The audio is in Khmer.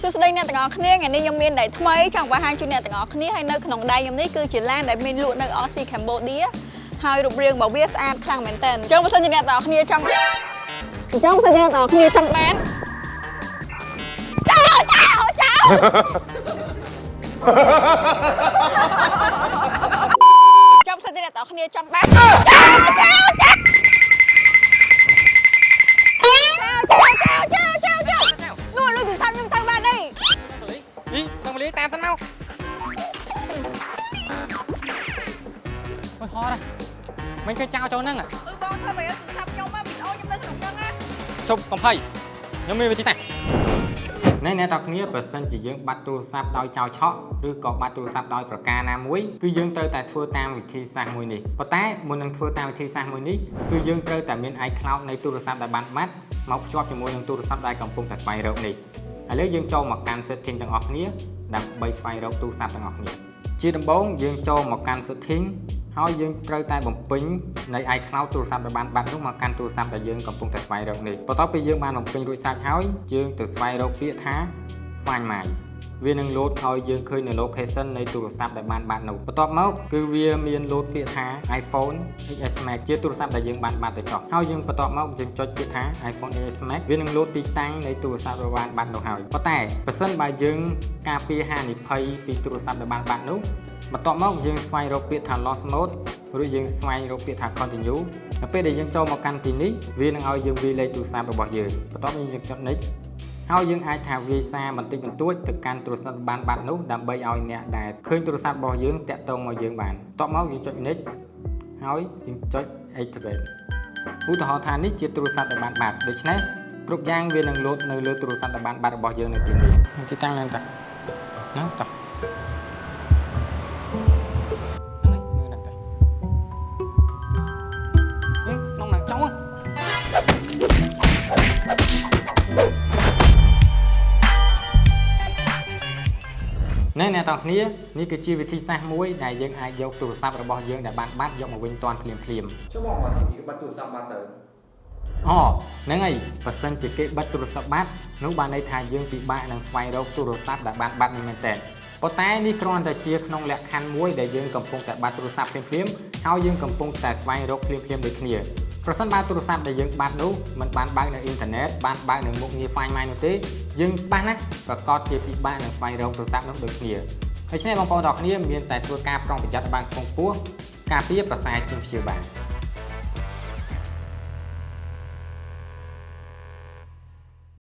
សួស្តីអ្នកទាំងអស់គ្នាថ្ងៃនេះខ្ញុំមានដៃថ្មីចង់បង្ហាញជូនអ្នកទាំងអស់គ្នាហើយនៅក្នុងដៃខ្ញុំនេះគឺជាឡានដែលមានលក់នៅ RC Cambodia ហើយរូបរាងរបស់វាស្អាតខ្លាំងមែនទែនអញ្ចឹងបើសិនជាអ្នកទាំងអស់គ្នាចង់អញ្ចឹងបើសិនជាអ្នកទាំងអស់គ្នាចង់បានចោលចោលចោល ចង់សិនជាអ្នកទាំងអស់គ្នាចង់បានចោលចោលចោលចោលចោលចោលចោលចោលនោះលុយទូរស័ព្ទខ្ញុំទៅបានទេ អីនឹងមលីតាមសិនមកអូយហត់មិនឃើញចោលចូលហ្នឹង អឺបងធ្វើម៉េចទូរស័ព្ទខ្ញុំមកវីដេអូខ្ញុំនៅក្នុងហ្នឹងណា ជប់កំភៃខ្ញុំមានវិធីសាស្ត្រណែអ្នកតគ្នាបើសិនជាយើងបាត់ទូរស័ព្ទដោយចោលឆក់ឬក៏បាត់ទូរស័ព្ទដោយប្រការណាមួយគឺយើងត្រូវតែធ្វើតាមវិធីសាស្ត្រមួយនេះប៉ុន្តែមុននឹងធ្វើតាមវិធីសាស្ត្រមួយនេះគឺយើងត្រូវតែមាន iCloud នៃទូរស័ព្ទដែលបានបាត់មកភ្ជាប់ជាមួយនឹងទូរស័ព្ទដែលកំពុងតែស្វែងរកនេះឥឡូវយើងចូលមកកាន់ setting ទាំងអស់គ្នាដើម្បីស្វែងរកទូរស័ព្ទទាំងអស់គ្នាជាដំបូងយើងចូលមកកាន់ setting ហើយយើងត្រូវតែបំពេញនៃ iCloud ទូរស័ព្ទដែលបានបាត់នោះមកកាន់ទូរស័ព្ទដែលយើងកំពុងតែស្វែងរកនេះបន្ទាប់ពីយើងបានបំពេញរួចស្រេចហើយយើងទៅស្វែងរកពាក្យថា Find My វានឹងលោតឲ្យយើងឃើញនៅ location នៃទូរស័ព្ទដែលបានបាត់នោះបន្ទាប់មកគឺវាមានលោតពាក្យថា iPhone XS Max ជាទូរស័ព្ទដែលយើងបានបាត់ទៅចុះហើយយើងបន្ទាប់មកយើងចុចពាក្យថា iPhone XS Max វានឹងលោតទីតាំងនៃទូរស័ព្ទដែលបានបាត់នោះហើយប៉ុន្តែប្រសិនបើយើងការពារហានិភ័យពីទូរស័ព្ទដែលបានបាត់នោះបន្ទាប់មកយើងស្វែងរកពាក្យថា lost mode ឬយើងស្វែងរកពាក្យថា continue នៅពេលដែលយើងចូលមកកាន់ទីនេះវានឹងឲ្យយើងវាយលេខទូរស័ព្ទរបស់យើងបន្ទាប់មកយើងចុច next ហើយយើងអាចថាវាយសារបន្តិចបន្តួចទៅកាន់ទូរស័ព្ទបានបាត់នោះដើម្បីឲ្យអ្នកដែលឃើញទូរស័ព្ទរបស់យើងតាក់ទងមកយើងបានបន្ទាប់មកយើងចុច next ហើយយើងចុច activate ឧទាហរណ៍ថានេះជាទូរស័ព្ទដែលបានបាត់ដូច្នេះគ្រប់យ៉ាងវានឹងលោតនៅលើទូរស័ព្ទដែលបានបាត់របស់យើងនៅទីនេះទីតាំងឡើងតាណាតោះហ្នឹងហើយនៅហ្នឹងតាក្នុងហ្នឹងចង់ ណែអ្នកទាំងគ្នានេះគឺជាវិធីសាស្ត្រមួយដែលយើងអាចយកទូរស័ព្ទរបស់យើងដែលបានបាត់យកមកវិញទាន់ភ្លាមភ្លាម ចុះបងមកសិនជាបាត់ទូរស័ព្ទបាត់ទៅ អូហ្នឹងហើយបើសិនជាគេបិទទូរស័ព្ទបាត់នោះបានន័យថាយើងពិបាកនឹងស្វែងរកទូរស័ព្ទដែលបានបាត់នេះមែនតើប៉ុន្តែនេះគ្រាន់តែជាក្នុងលក្ខខណ្ឌមួយដែលយើងកំពុងតែបាត់ទូរស័ព្ទភ្លាមៗហើយយើងកំពុងតែស្វែងរកភ្លាមៗដូចគ្នាប្រសិនបើទូរស័ព្ទដែលយើងបាត់នោះមិនបានបើកនៅអ៊ីនធឺណិតបានបើកនៅមុខងារ Find My នោះទេយើងច្បាស់ណាស់ប្រកាសជាពិបាកនឹងស្វែងរកទូរស័ព្ទនោះដូចគ្នាដូច្នេះបងប្អូនទាំងអស់គ្នាមានតែធ្វើការប្រុងប្រយ័ត្នឲ្យបានខ្ពង់ខ្ពស់ការពារប្រសើរជាងព្យាបាល។